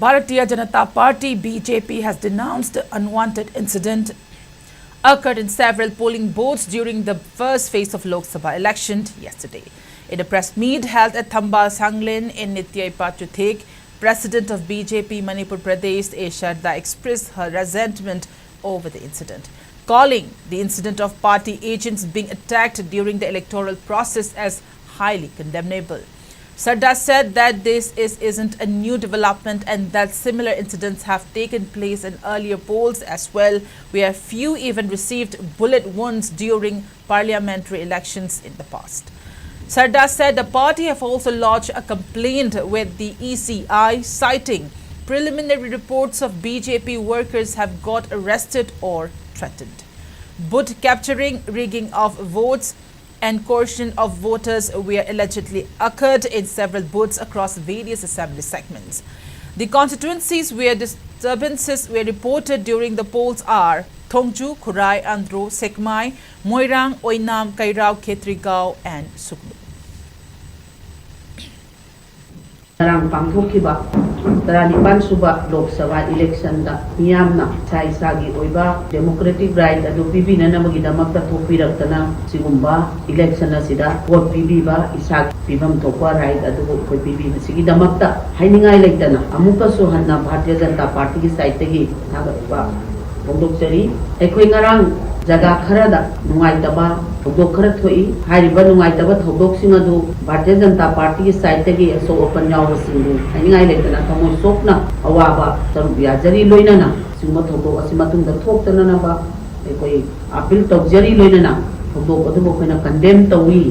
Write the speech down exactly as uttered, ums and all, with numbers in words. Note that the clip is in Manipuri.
Bharatiya Janata Party, B J P, has denounced the unwanted incident occurred in several polling booths during the first phase of Lok Sabha election yesterday. In a press meet held at Thambal Sanglen in Nityaipa Chuthek, President of B J P Manipur Pradesh, A Sharda, expressed her resentment over the incident, calling the incident of party agents being attacked during the electoral process as highly condemnable. Sharda said that this is, isn't a new development and that similar incidents have taken place in earlier polls as well, where few even received bullet wounds during parliamentary elections in the past. Sharda said the party have also lodged a complaint with the E C I, citing preliminary reports of B J P workers have got arrested or threatened. Booth capturing, rigging of votes, and coercion of voters were allegedly occurred in several booths across various assembly segments. The constituencies where disturbances were reported during the polls are Thongju, Khurai, Andro, Sekmai, Moirang, Oinam, Kairao, Khetrigao, and Suknu. ꯉꯔꯥꯡ ꯄꯥꯡꯊꯣꯛꯈꯤꯕ ꯇꯔꯥꯅꯤꯄꯥꯟ ꯁꯨꯕ ꯂꯣꯛ ꯁꯚꯥ ꯏꯂꯦꯛꯁꯟꯗ ꯃꯤꯌꯥꯝꯅ ꯏꯁꯥ ꯏꯁꯥꯒꯤ ꯑꯣꯏꯕ ꯗꯦꯃꯣꯀ꯭ꯔꯦꯇꯤꯛ ꯔꯥꯏꯠ ꯑꯗꯨ ꯄꯤꯕꯤꯅꯅꯕꯒꯤꯗꯃꯛꯇ ꯊꯣꯛꯄꯤꯔꯛꯇꯅ ꯁꯤꯒꯨꯝꯕ ꯏꯂꯦꯛꯁꯟ ꯑꯁꯤꯗ ꯚꯣꯠ ꯄꯤꯕꯤꯕ, ꯏꯁꯥꯒꯤ ꯄꯤꯐꯝ ꯊꯣꯛꯄ ꯔꯥꯏꯠ ꯑꯗꯨꯕꯨ ꯑꯩꯈꯣꯏ ꯄꯤꯕꯤꯕꯁꯤꯒꯤꯗꯃꯛꯇ ꯍꯥꯏꯅꯤꯡꯉꯥꯏ ꯂꯩꯇꯅ ꯑꯃꯨꯛꯀꯁꯨ ꯍꯟꯅ ꯚꯥꯔꯇꯤꯌ ꯖꯅꯇꯥ ꯄꯥꯔꯇꯤꯒꯤ ꯁꯥꯏꯠꯇꯒꯤ ꯊꯥꯒꯠꯄ ꯐꯣꯡꯗꯣꯛꯆꯔꯤ꯫ ꯑꯩꯈꯣꯏ ꯉꯔꯥꯡ ꯖꯒꯥ ꯈꯔꯗ ꯅꯨꯡꯉꯥꯏꯇꯕ ꯊꯧꯗꯣꯛ ꯈꯔ ꯊꯣꯛꯏ꯫ ꯍꯥꯏꯔꯤꯕ ꯅꯨꯡꯉꯥꯏꯇꯕ ꯊꯧꯗꯣꯛꯁꯤꯡ ꯑꯗꯨ ꯚꯥꯔꯇꯤꯌ ꯖꯅꯇꯥ ꯄꯥꯔꯇꯤꯒꯤ ꯁꯥꯏꯠꯇꯒꯤ ꯑꯁꯣꯛ ꯑꯄꯟ ꯌꯥꯎꯕꯁꯤꯡꯕꯨ ꯍꯥꯏꯅꯤꯡꯉꯥꯏ ꯂꯩꯇꯅ ꯊꯃꯣꯏ ꯁꯣꯛꯅ ꯑꯋꯥꯕ ꯁꯔꯨꯛ ꯌꯥꯖꯔꯤ꯫ ꯂꯣꯏꯅꯅ ꯑꯁꯤꯒꯨꯝꯕ ꯊꯧꯗꯣꯛ ꯑꯁꯤ ꯃꯇꯨꯡꯗ ꯊꯣꯛꯇꯅꯅꯕ ꯑꯩꯈꯣꯏ ꯑꯄꯤꯜ ꯇꯧꯖꯔꯤ꯫ ꯂꯣꯏꯅꯅ ꯊꯧꯗꯣꯛ ꯑꯗꯨꯕꯨ ꯑꯩꯈꯣꯏꯅ ꯀꯟꯗꯦꯝ ꯇꯧꯏ꯫